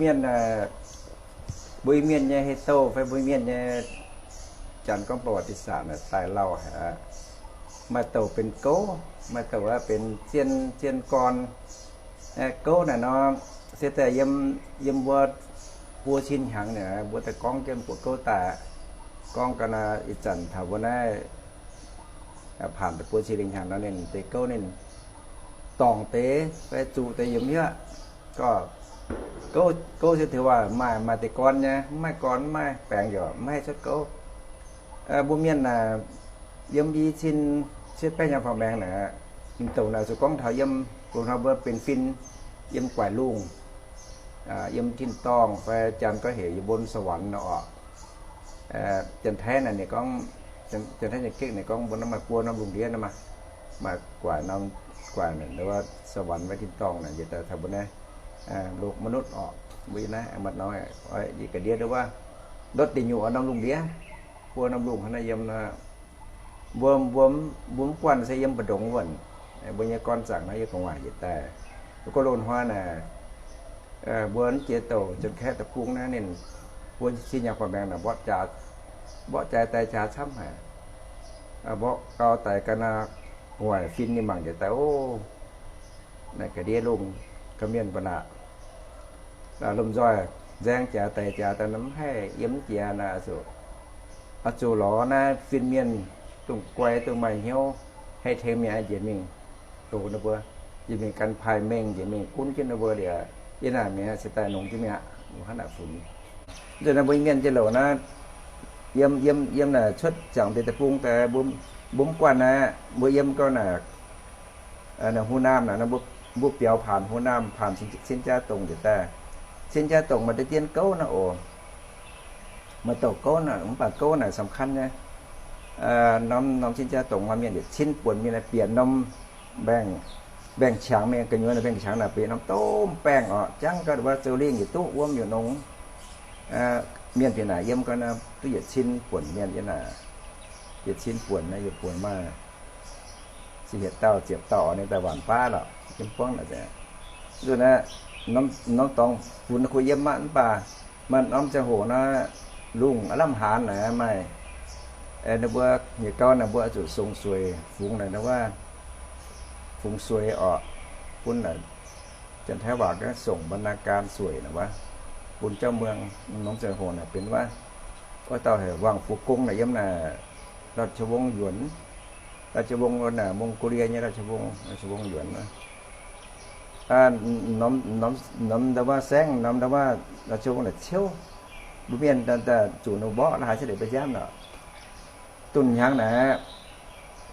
Mienh, mbuo Iu-Mienh nyei hei douh fai mbuo Mienh nyei, janx gorngv ประวัติศาสตร์ naaic daaih lauh haic aqv. Maaih douh benx gouv, maaih douh benx zien, zien gorn. Gouv naaic nor, se daaih yiem, yiem mbuo buo cin hnyangx naaic, mbuo daaih gorngv jienv buoz gouv daaih. Gorngv ga'naaiv ih zanc taux mbuo naaiv paanc deix buo cin lingh hnyangx nor, ninh deix gouv ninh dorngc deix fai zuqc deix yiem hiuv. Gorngv gouv, gouv se taux waac maaih, maaih deix gorn nyei, mv maaih gorn mv maaih baengc yaac mv haih cuotv gouv. Mbuo mienh naaic, yiem i cin cietv baeqv hnyangx faaux maengx naaic, m'douc naaic zuqc gorngv taux yiem, gorngv taux mbuo benx fin, yiem guaix lungh, yiem tin-dorngh fai janx gorngv heuc yiem mbon สวรรค์ nor oc. Janx-Taiv naaic ninh gorngv, Janx-Taiv nyei gikv ninh gorngv mbuo naaiv maaih buo norm lungh ndiev naaiv maah, maaih guaix norm, guaix naaic สวรรค์ fai tin-dorngh naaic, yietc daaih taux mbuo naaiv โลกมนุษย์ oc. Mbuo yie naaiv maaih norm, yie ga'ndiev nduov wuov, ndortv deic nyuoqc norm lungh ndiev, buo norm lungh hnangv naaiv yiem nor. Mbuo, mbuo, mbuo mv guanh se yiem mbu'ndongx wuonh, mbuo nyei gorn zaangc naaiv yiem gu'nguaaic yietc daaih. Mbuo gorngv loz-hnoi naaic, mbuo mv jiex douc Janx-Kaeqv deic-bung naaiv ninh, mbuo cin hnyangx faaux maengx naaic mborqv jaax, mborqv jaax daaih jaax camv haic. Mborqv gau daaih ga'naaiv gu'nguaaic fin ninh mangc njiec daaih, o, naaic ga'ndiev lungh ga'mienh ba'naqc. Lomh nzoih nzaeng jaax daic jaax daaih nor mv haih yiem jiex naaic, oix zuqc, oix zuqc lorz naaiv fin-mienh dongh guai dongh maaih hnyouv haih tengx mienh njiec mingh dox ninh mbuo, njiec mingh gan paaiv mengh, njiec mingh gunv jienv ninh mbuo liuz, yie naaic mienh se daaih nongx jienv mingh aqv, hnangv naaic funx. Nzunc naaiv mbuo mienh jiex louc naaiv, yiem, yiem, yiem naaic cuotv ziangx deix deic-bung daaih, mbuo mv guanh aqv, mbuo yiem gau naaic, Hunan naaic, mbuo biaux paanx Hunan, paanx Cien Jaa Dongc njiec daaih. Cien Jaa Dongc maaih deix dien gouv naaiv oc. Maaih douc gouv naaiv, mv baac gouv naaic สำคัญ nyei. Norm, norm Cien Jaa Dongc maaih mienh yietc cin buonc mienh naaiv bieqc norm mbaengx, mbaengx qangx mingh, gu'nyuoz naaiv mbaengx qangx naaic bieqc norm domh baengh oc, jangv gau wuov zoux lingh yietc duqv wuom yietc nongx. Mienh bieqc naaic yiem gau naaiv duqv yietc cin buonc mienh yiem naaic. Yietc cin buonc naaiv, yietc buonc maaih ziepc hietc dauh ziepc dauh oc, ninh daaih waanc baav lorqc, yiem buangv naaic. Nzunc naaiv, norm dorngx funx kuh yiem aqv, mv baac maaih norm ziangh hoc naaiv, lungh aav lamh haanz naaic maaih, ninh mbuo nyei gau naaic mbuo oix zuqc songx sueix fungx naaic, fungx sueix oc, bun naaic Janx-Taiv waac gorngv ส่งบรรณาการ sueix naaic wuov, bun jauv muang. Norm ziangh hoc naaic benx wuov, wuov dauh heuc Wangh Fu Gong naaic yiem naaic ราชวงศ์หยวน, ราชวงศ์ naaic Mong-Go-Lie nyei ราชวงศ์, ราชวงศ์หยวน. Norm, norm ndau wuov saengv, norm ndau wuov ราชวงศ์ naaic ciouv, mbuo mienh daaih zuqc ninh mborqv la'haaix se deix mbuo nziaamv lorqc. Dunh hnyangx naaic,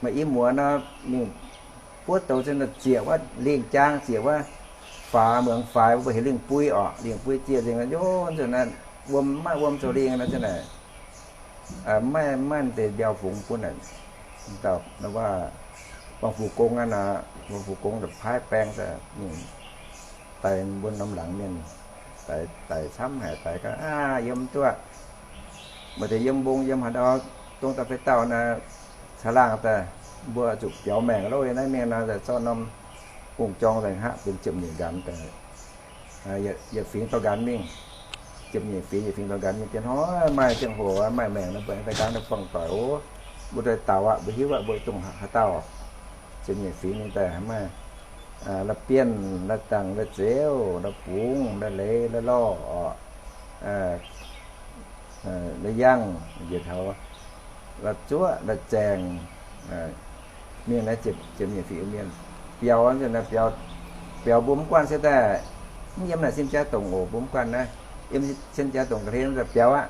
maaih i muoz nor, mingh buov douz zinh zieqc wuov lingh jaang, zieqc wuov faaux, muangx faix, mbuo heuc lingh bui oc, lingh bui zieqc nzengc nor, nzunc naaiv wuom maiv wuom zoux lingh nor, zinh naaic maiv maaih deix mbiauh fungx bun naaic. Dauh wuov, Wangh Fu Gong aqv nor, Wangh Fu Gong daaih paaiv baeng daaih mingh daix mbuo norm laangz mienh, daix, daix camv haic, daix gau aav, yiem duqv, maaih deix yiem mbong yiem haaix ndau, dongh dauh fai dauh naaic, caux laangh daaih, mbuo zuqc biaux maengc loh, yiem naaiv mingh nor, zorqv norm gong-jorng daaih hngaqv benx ziepc nyeic nqanx daaih, yietc fingx dorh nqanx mingh, ziepc nyeic fingx, yietc fingx dorh nqanx mingh. Diex hnoi maaih ziangh hoc maaih maengc nor, mbuo daaih nqanx daaih buangh doic oc. Mbuo daaih daaux aqv, mbuo hiuv aqv, mbuo dongh haaix dauh. Ziepc nyeic fingx mingh daaih maaih La'bienh, La'dangc, La'zeuv, La'bungz, La'leiz, La'lorh oc, La'yangh, njiec taux La'zuoqv, La'zaengc, mienh naaiv ziepc nyeic fingx mienh. Biaux, biaux mbuo mv guanh se daaih, mv yiem naaic Cien Jaa Dongc oc, mbuo mv guanh naaiv, yiem Cien Jaa Dongc ga'hlen daaih biaux aqv.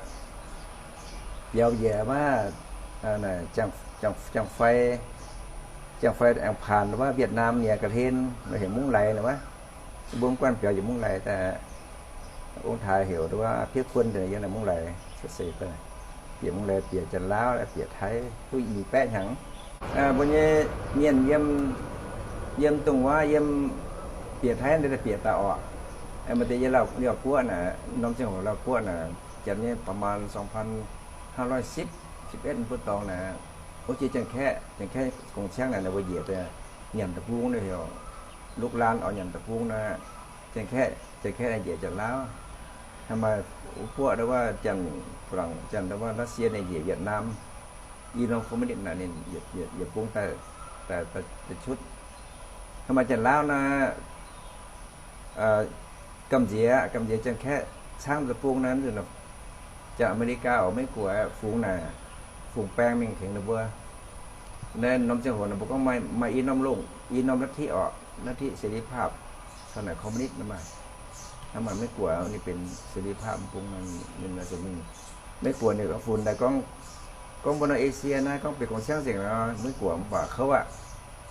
Biaux njiec wuov, ziangh fai, ziangh fai aengx paanx wuov Việt Nam nyei ga'hlen, heuc Mungv Laiz naaic wuov. Mbuo mv guanh biaux njiec Mungv Laiz daaih, ong-taaix heuc wuov Piev Kuon yiem naaic Mungv Laiz, bieqc Mungv Laiz bieqc Janx-Laauv, bieqc Taiv duqv i baeqv hnyangx. Mbuo nyei mienh yiem, yiem dongh wuov, yiem bieqc Taiv daaih bieqc daaih oc. Maaih deix yiem Lauv Guoqv naaic, norm ziangh hoc Lauv Guoqv naaic, janx nyei ประมาณ สองพันห้าร้อยสิบ สิบเอ็ด mbuo dorngx naaic, wuov jiex Janx-Kaeqv, Janx-Kaeqv gong-ciangv naaic, ninh mbuo njiec daaih nyanc deic-bung naaiv heuc Lukv Laan oc, nyanc deic-bung naaic, Janx-Kaeqv, Janx-Kaeqv njiec Janx-Laauv. Hnangv maaih wuov buoqv ndau wuov Janx, Faa^laangc, Janx ndau wuov Russia ninh njiec Vietnam, i norm communist naaic ninh yietc bung daaih, daaih, daaih cutv. Hnangv maaih Janx-Laauv naaiv, gamh nziex, gamh nziex Janx-Kaeqv caangv deic-bung naaiv, Janx-Aa^me^li^gaa oc, Meiv-Guoqv fungx naaic, fungx baeng mingh tengx ninh mbuo. Naaiv norm ziangh hoc ninh mbuo gorngv maaih i norm longh, i norm ลัทธิ oc, ลัทธิ เสรีภาพ caux naaic communist naaiv maah. Hnangv maaih Meiv-Guoqv ninh benx เสรีภาพ bung, ninh zuqc mingh. Meiv-Guoqv ninh gorngv funx daaih gorngv, gorngv mbuo norm Esie naaiv gorngv benx gong-ciangv nzengc nor, Meiv-Guoqv mv baac kouv aqv.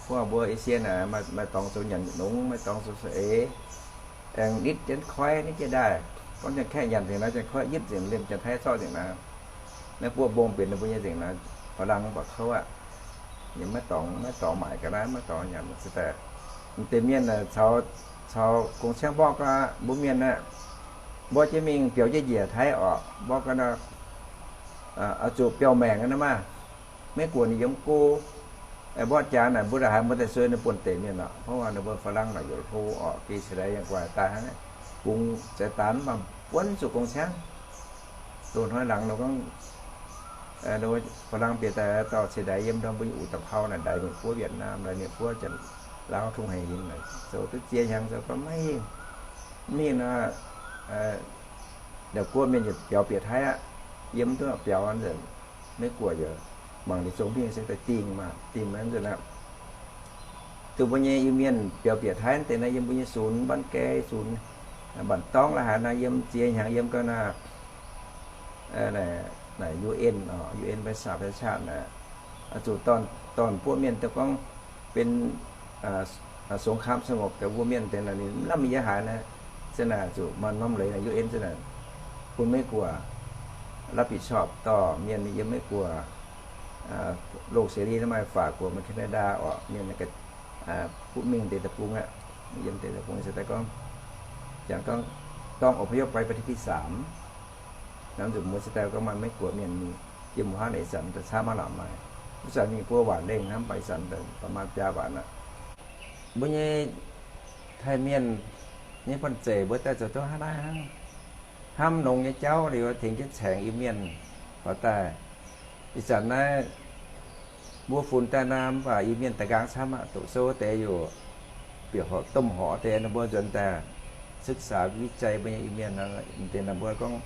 Gorngv mbuo Esie naaic maaih dorngx zoux nyanc longx, maaih dorngx zoux saeng-eix, aengx nitv jienv koiv, nitv jienv ndaaih. Gorngv Janx-Kaeqv nyanc nzengc naaiv, Janx-Kaeqv yipv nzengc, liemh Janx-Taiv zorqv nzengc naaiv. Naaiv buov mbong benx ninh mbuo nyei nzengc naaiv, Faa^laangc mv baac kouv aqv. Yiem maiv dorngx, maiv dorngx maaic ga'naaiv, maiv dorngx nyanc se daaih. Deix mienh caux, caux gong-ciangv mborqv aqv, mbuo mienh aeqv, mborqv jienv mingh biaux jienv njiec Taiv oc, mborqv ga'naaiv, oix zuqc biaux maengc naaiv maah. Maiv gunv ninh yiem go, mborqv jaax naaic mbuo ndaaih haaix mbuo daaih sueih ninh buonv-deic mienh oc. Hnangv waac ninh mbuo Faa^laangc naaic youz hlo oc, geh ceix daix yangh guaax daaih hnangv, bungx zeix daanx mv baac buonv zuqc gong-ciangv. Loz-hnoi laangz nor gorngv, Faa^laangc bieqc daaih dauh ceix daix yiem ndorm mbuo nyei uqc da'pau naaic, ndaix mingh buov Vietnam, ndaix mingh buov Janx-Laauv tungh haic hingh, zoux duqv ziex hnyangx zoux gorngv maiv hingh. Mv hingh nor, ndau guoqv mienh yietc biaux bieqc Taiv aqv, yiem duqv biaux nzengc. Maiv gunv yaac mangc ninh zong mingh se daaih dingh maah, dingh maah nzunc aqv. Dongh mbuo nyei Iu-Mienh biaux bieqc Taiv deix naaiv yiem mbuo nyei sunx, Mbaanv Gai sunx, Mbaanv Dorngv la'haaix naaiv yiem ziex hnyangx yiem gau naaiv, naaic U N, U N สหประชาชาติ naaic, zuqc dorn buov mienh daaih gorngv benx สงครามสงบ daaih mbuo mienh deix naaic ninh mv lamh mingh yiem haaix naaiv, se naaic zuqc maaih norm leiz naaic U N se naaic bun Meiv Guoqv รับผิดชอบ dorh mienh yiem Meiv Guoqv โลกเสรี naaiv maaih Faac Guoqv, maaih Canada oc, mienh butv mingh deix deic-bung aqv. Yiem deix deic-bung se daaih gorngv, janx gorngv ต้องอพยพไปประเทศที่สาม. Hnamv nzunc mbuo se daaih gorngv maaih Meiv Guoqv mienh yiem wuov hnangv naaic zanc daaih camv aqv lorqc maaih. Wuov zanc mingh buo waac lengh hnamv, mv baac ih zanc daaih baac maaih biaa waac aqv. Mbuo nyei Taiv mienh nyei banh zeic mbuo daaih zoux duqv hnangv naaiv hnangv. Hnamv longx nyei jauv liuz tengx jienv caengx Iu-Mienh faaux daaih. Ih zanc naaiv mbuo funx daaih naaiv mv baac Iu-Mienh daaih nqaang camv aqv, doqc sou deix youc bieqc horqc domh horqc deix ninh mbuo nzuonx daaih ศึกษาวิจัย mbuo nyei Iu-Mienh deix naaic mbuo gorngv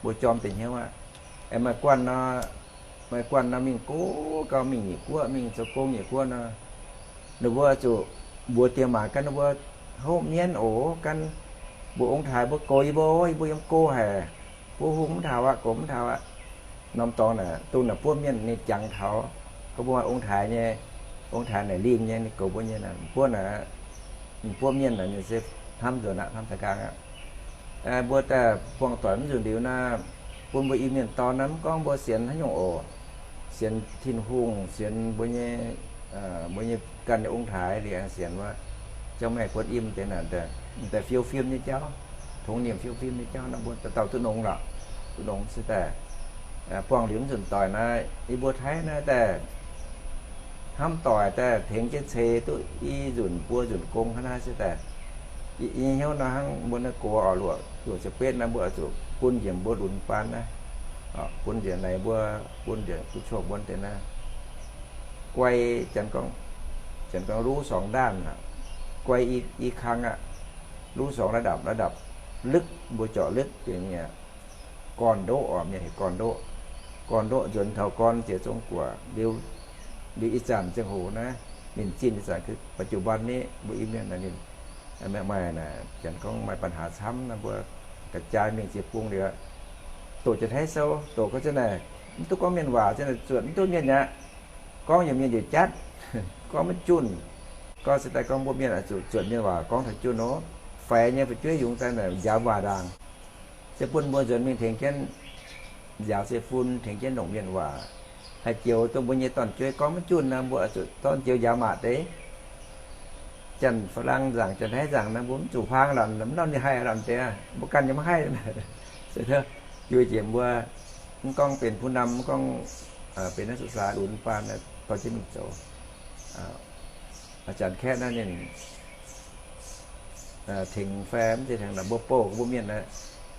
mbuo jorm deix hnyouv aqv. Aengx maaih guanh nor, maaih guanh nor mingh go gau, mingh nyeic guoqv, mingh zoux gong nyeic guoqv nor, ninh mbuo zuqc mbuox diex maac gan ninh mbuo hopv mienv oc, gan mbuo ong-taaix mbuo goux yie mbuo, yie mbuo yiem go haic, buov hungh mv taux aqv, goux mv taux aqv. Norm dorngx naaic dongh naaic buov mienh ninh jangx taux, gorngv mbuo ong-taaix nyei, ong-taaix naaic lingh nyei, ninh goux mbuo nyei naaic, buov naaic, buov mienh naaic ninh se hnamv nzuonx aqv, hnamv da'nqaang aqv. Mbuo daaih buangh doic mv nzunc liuz naaic, bun mbuo Iu-Mienh dorn naaiv mv gorngv mbuo sienx haaix nyungc oc, sienx Tin-Hungh, sienx mbuo nyei, mbuo nyei ganh nyei ong-taaix liuz aengx sienx wuov Ziouv Maengh Guon Im deix naaic, daaih fiou fim nyei jauv, tongx nimc fiou fim nyei jauv naaiv mbuo dauh dauh duqv nongx lorqc, duqv nongx se daaih buangh liuz mv nzunc doic naaiv, yie mbuo Taiv naaiv daaih hnamv doic daaih tengx jienv ceix duqv i nzunc buo nzunc gong hnangv naaiv se daaih. Yie nyei hnyouv nor hnangv mbuo naaiv gox oix luoqc, luoqc ziepc betv naaiv mbuo oix zuqc bun njiec mbuo lunx baan naaiv, bun njiec naaiv mbuo, bun njiec duqv cuotv mbuo deix naaiv. Guai, janx gorngv, janx gorngv รู้สองด้าน aqv. Guai i kang aqv. รู้สองระดับ ระดับ ลึก mbuo zorcลึกdeix nyei aqv. Gorn-ndoqv oc, mienh heuc gorn-ndoqv. Gorn-ndoqv nzuonx taux gorn jiex zong guoqc liuz, liuz ih zanc ziangh hoc naaiv ninh zinh ih zanc ปัจจุบันนี้ mbuo Iu-Mienh naaic ninh maaih, janx gorngv maaih ปัญหา camv naaiv mbuo ga'jaaix mingh ziex bung liuz, doqc Janx-Taiv sou doqc gau za'naaic, mv duqv gorngv mienh waac za'naaic, zuotc mv duqv mienh aqv. Gorngv yaac mienh njiec jatv, gorngv maiv junh. Gorngv se daaih gorngv mbuo mienh oix zuqc zuotc mienh waac gorngv taux junh nor, faix nyei fu'jueiv yungz daaih naaic njaaux waac ndaangc. Se bun mbuo nzuonx mingh tengx jienv njaaux se fun, tengx jienv longc mienh waac. Haaix joux dongh mbuo nyei dorn-jueiv gorngv maiv junh nor, mbuo oix zuqc dorn joux njaaux maac deix. Janx-Faa^lang nzaangc, Janx-Taiv nzaangc nor, mbuo mv zuqc huaang lorqc, mv nor ninh haih lorqc deix, mbuo ganh yaac maiv haih. Se juov jiex mbuo mv gorngv benx ผู้นำ, mv gorngv benx นักศึกษา lunx baan, dorh jienv mingh zoux. Janx-Kaeqv naaiv ninh tengx fai mv zeiz tengx naaic, mbuo bouh mbuo mienh naaic,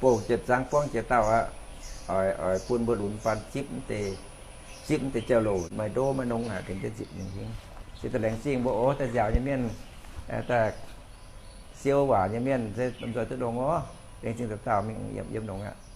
Bouh jiepc zangv buangv jiex dauh aqv. Oix, oix bun mbuo lunx baan zipv, zipv deix jauv-louc, maaih ndo maaih nongx aqv, tengx jienv zipv ninh hingv. Se da'laengz zingh mbuo oc, daaih nziaauc nyei mienh, daaih siou waac nyei mienh se nzoih duqv longx oc. Laengz zingh dauh dauh mingh yiem, yiem longx aqv.